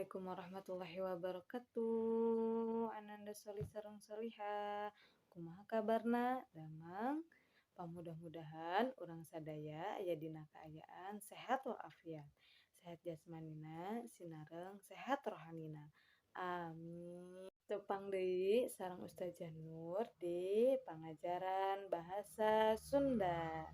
Assalamualaikum warahmatullahi wabarakatuh. Ananda sholih sareng sholihah. Kumaha kabarna? Damang. Pamudah-mudahan urang sadaya aya dina kaayaan sehat walafiat. Sehat jasmanina sinareng sehat rohanina. Amin. Tepang deui sareng Ustazah Nur di pangajaran bahasa Sunda.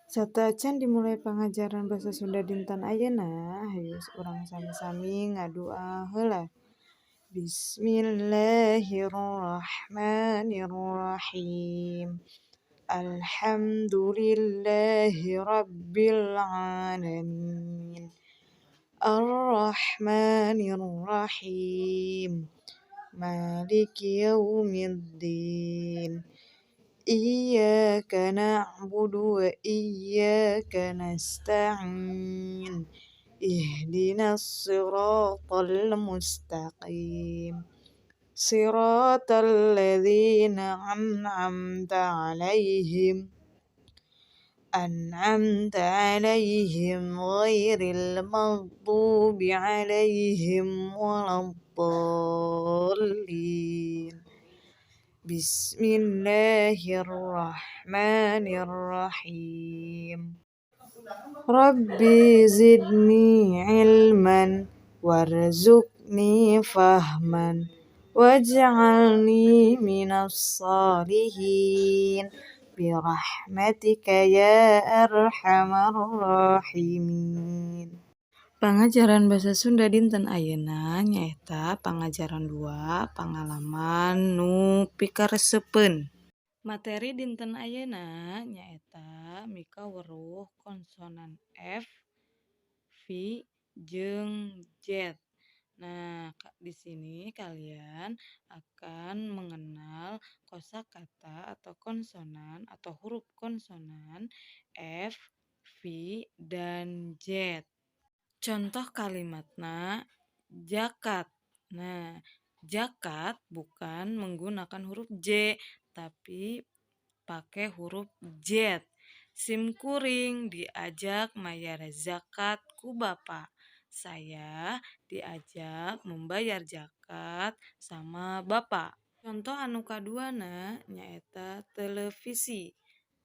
Sateuacan dimulai pangajaran bahasa Sunda dinten ayeuna, hayu urang sami-sami ngadua heula. Bismillahirrahmanirrahim. Alhamdulillahi rabbil alamin. Arrahmanirrahim. Maliki yaumiddin. Iyyaka na'budu wa iyyaka nasta'in. Ihdinas siratal mustaqim. Siratal ladzina an'amta 'alaihim ghairil maghdubi 'alaihim waladdallin. Bismillahirrahmanirrahim. Rabbi zidni ilman warzuqni fahman waj'alni minas sholihin birahmatika ya arhamar rahimin. Pangajaran bahasa Sunda dinten ayeuna nyaeta pangajaran 2 pangalaman nu pikaresepeun. Materi dinten ayeuna nyaeta mikaweruh konsonan F, V, jeung Z. Nah, di sini kalian akan mengenal kosakata atau konsonan atau huruf konsonan F, V, dan Z. Contoh kalimatna jakat. Nah, jakat bukan menggunakan huruf J, tapi pakai huruf Z. Sim kuring diajak mayar zakat ku bapa. Saya diajak membayar zakat sama bapak. Contoh anu kaduana nyaeta televisi.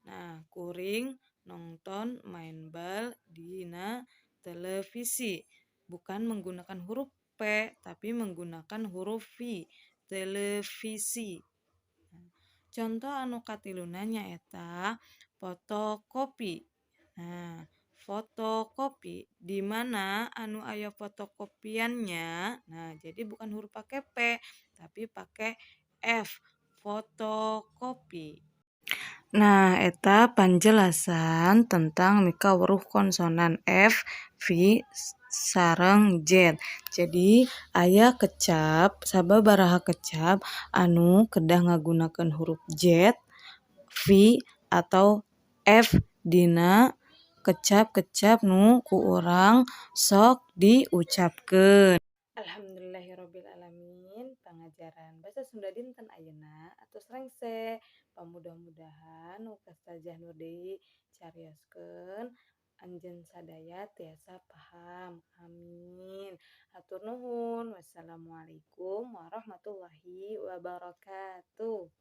Nah, kuring nongton main bal dina televisi. Bukan menggunakan huruf P, tapi menggunakan huruf V, televisi. Contoh anu katiluna nyaeta fotokopi. Nah, fotokopi di mana anu aya fotokopiannya. Nah, jadi bukan huruf pakai P, tapi pakai F, fotokopi. Nah, eta panjelasan tentang mikaweruh konsonan F, V, sareng Z. Jadi aya kecap, sababaraha kecap anu kedah ngagunakeun huruf Z, V, atau F dina kecap-kecap nu ku urang sok diucapkeun. Alhamdulillahirabbil alamin. Pangajaran bahasa Sunda dinten ayeuna atos rengse. Pamudah-mudahan nu ku Ustazah Nur deui carioskeun anjeun sadaya tiasa paham. Amin. Hatur nuhun. Wassalamualaikum warahmatullahi wabarakatuh.